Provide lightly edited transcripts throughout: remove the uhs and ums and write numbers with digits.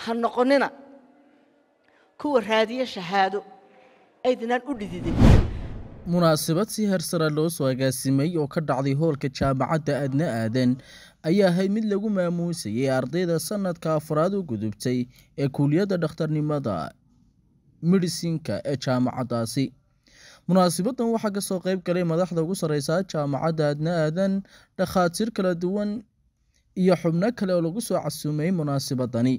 Ha noqonina kuwa raadiya shahaado aydinaan u dhididin. Munaasabad si heersare loo soo agaasimay oo ka dhacday hoolka Jaamacadda Adna Aadan ayaa ahayd mid lagu maamuusayay ardayda sanadka afraad u gudubtay ee kuuliyadda dhakhtarnimada medicine-ka ee jaamacaddaasi. Munaasabaddan waxaa kasoo qeyb galay madaxda ugu sareysa Jaamacadda Adna Aadan, dhakhaatiir kala duwan iyo xubno kale oo lagu soo casuumay munaasabadani.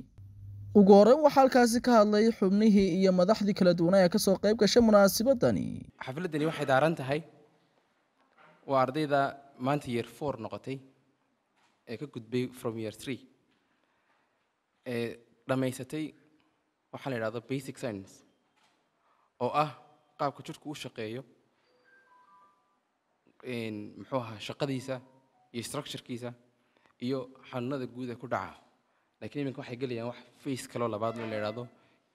Ugu horeyn waxaa halkaasi ka hadlay xubnihii iyo madaxdii kala duwanaa ee kasoo qeyb gashay munaasabadani. Xafladdani waxay daaran tahay waa ardayda maanta year 4 noqotay ee ka gudbay from year 3, ee dhammaysatay waxaa la yidhahdo basic science, oo ah qaabka jidhku u shaqeeyo, muxuu ahaa, shaqadiisa iyo structurekiisa iyo xanuunada guud ee ku dhaca. Laakiin iminka waxay gelayaan wax phase kaloo labaad oo la yidhahdo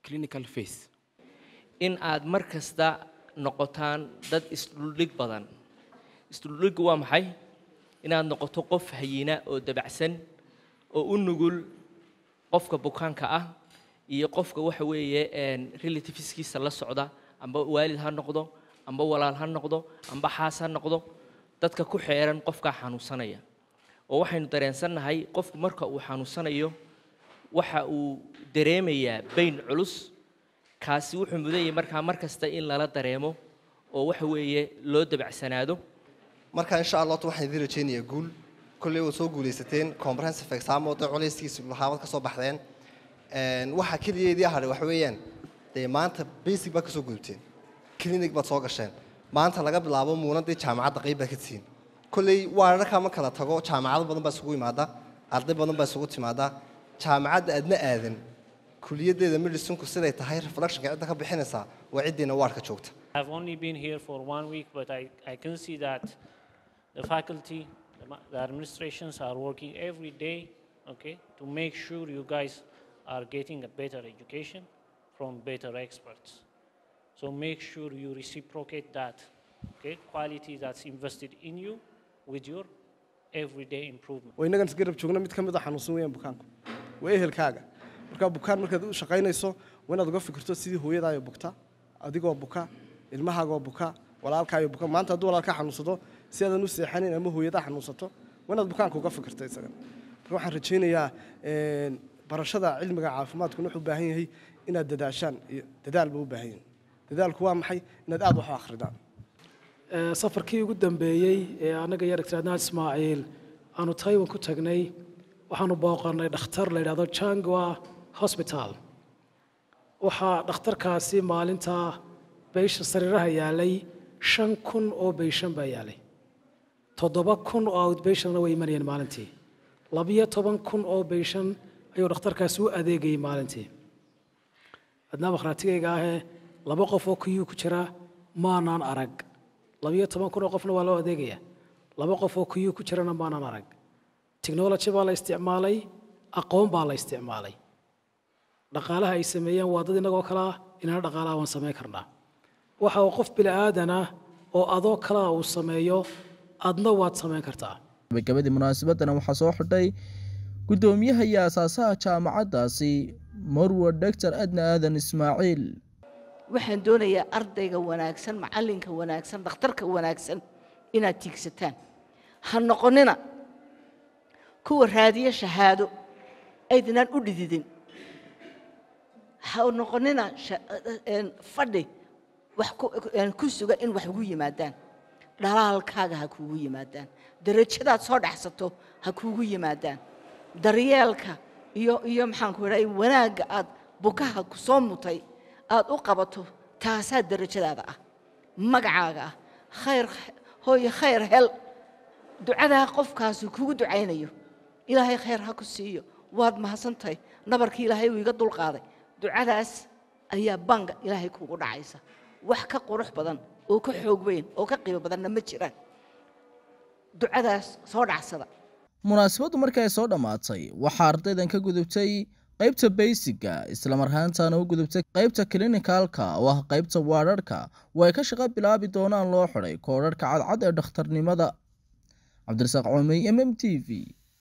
clinical phase. In aad mar kasta noqotaan dad isdhuldhig badan. Isdhuldhiggu waa maxay? Inaad noqoto qof hayina oo dabacsan oo u nugul qofka bukaanka ah iyo qofka waxa weeye relativeskiisa la socda, amba waalid ha noqdo, amba walaal ha noqdo, amba xaas ha noqdo, dadka ku xeeran qofkaa xanuunsanaya. Oo waxaynu dareensannahay qofku marka uu xanuunsanayo waxa uu dareemayaa bayn culus. Kaasi wuxuu mudan yahay markaa mar kasta in lala dareemo oo waxa weeye loo dabacsanaado. Marka insha Allah waxaan idin rajaynayaa guul. Kolley waad soo guulaysateen comprehensive exam oo dee culayskiisa lahaabad ka soo baxdeen. Waxa keliya idii hadhay waxa weeyaan dee maanta basic baad kasoo gudubteen, clinic baad soo gasheen. Maanta laga bilaabo muunadii jaamacadda qayb baad ka tihiin. Kolley waararkaa ma kala tago, jaamacado badan baa isugu yimaada, arday badan baa isugu timaada. Jaamacadda Adna Aadan kuliyaddeeda medicinku siday tahay reflectionka cidda ka bixinaysaa waa ciddiina waarka joogta. I've only been here for one week, but I can see that the faculty, the administrations are working every day, okay, to make sure you guys are getting a better education from better experts. So make sure you reciprocate that, okay, quality that's invested in you with your everyday improvement. Oo innagan isgarab joogna mid ka mid a xanuunsan weeyaan bukaanku waa ehelkaaga. Marka bukaan markaad u shaqaynayso waa inaad uga fikirto sidii hooyadaayo bugta, adigoo buka, ilmahaagoo buka, walaalkaayo buka. Maanta hadduu walaalkaa xanuunsado si aadan u seexanin ama hooyadaa xanuunsato, waa inaad bukaanka uga fikirto isagan. Marka waxaan rajaynayaa barashada cilmiga caafimaadkuna wuxuu u baahan yahay inaad dadaashaan iyo dadaal buu u baahan yahay. Dadaalku waa maxay? Inaad aada wax u akhridaan. Safarkii ugu dambeeyey ee annaga iyo Dr. Adnaan Ismaaciil aanu Taiwan ku tagnay, waxaanu booqanay dhakhtar la yidhahdo Changhua Hospital. Waxaa dhakhtarkaasi maalintaa patient sariiraha yaalay 5000 oo patient baa yaalay, 7000 oo outpatientna way imanayeen maalintii. 12,000 oo patient ayuu dhakhtarkaasi u adeegayay maalintii. Adnaa makhraatigayga ahee laba qof oo queue ku jira maanaan arag. 12,000 oo qofna waa loo adeegaya, laba qof oo queue ku jirana maanaan arag. Technology baa la isticmaalay, aqoon baa la isticmaalay. Dhaqaalaha ay sameeyeen waa dad innagoo kale ah, inana dhaqaalaha waan samayn karnaa. Waxa uu qof bini-aadan ah oo adoo kalea uu sameeyo, adna waad samayn kartaa. Gabagabadii munaasabadana waxaa soo xidhay guddoomiyaha iyo aasaasaha jaamacaddaasi, Marwa Doctor Adna Aadan Ismaaciil. Waxaan doonayaa ardayga wanaagsan, macallinka wanaagsan, dhakhtarka wanaagsan inaad tiigsataan. Ha noqonina kuwa raadiya shahaado aydinaan u dhididin. Ha noqonina fadhi wax ku sugan in wax ugu yimaadaan. Dhalaalkaaga ha kuugu yimaadaan, darajadaad soo dhexsato ha kuugu yimaadaan, daryeelka iyo maxaan ku idhahay, wanaagga aad bukaha ku soo mutay aad u qabato, taasaa darajadaada ah, magacaaga ah. Khayr hooyo, khayr hel. Ducadaa qofkaasi kugu ducaynayo, Ilaahay khayr ha ku siiyo, waad mahadsantahay, nabarkii Ilaahay uu iga dulqaaday, ducadaas ayaa banga Ilaahay kuugu dhacaysa. Wax ka qurux badan oo ka xoog weyn oo ka qiimo badanna ma jiraan. Ducadaas soo dhacsada. Munaasabaddu markii ay soo dhammaatay waxaa ardaydan ka gudubtay qaybta basic-ga, islamarhaantaana u gudubtay qaybta clinicalka oo ah qaybta waararka oo ay ka shaqo bilaabi doonaan, loo xidhay koodhadhka cadcad ee dhakhtarnimada. Cabdirasaaq Coomey, MMTV.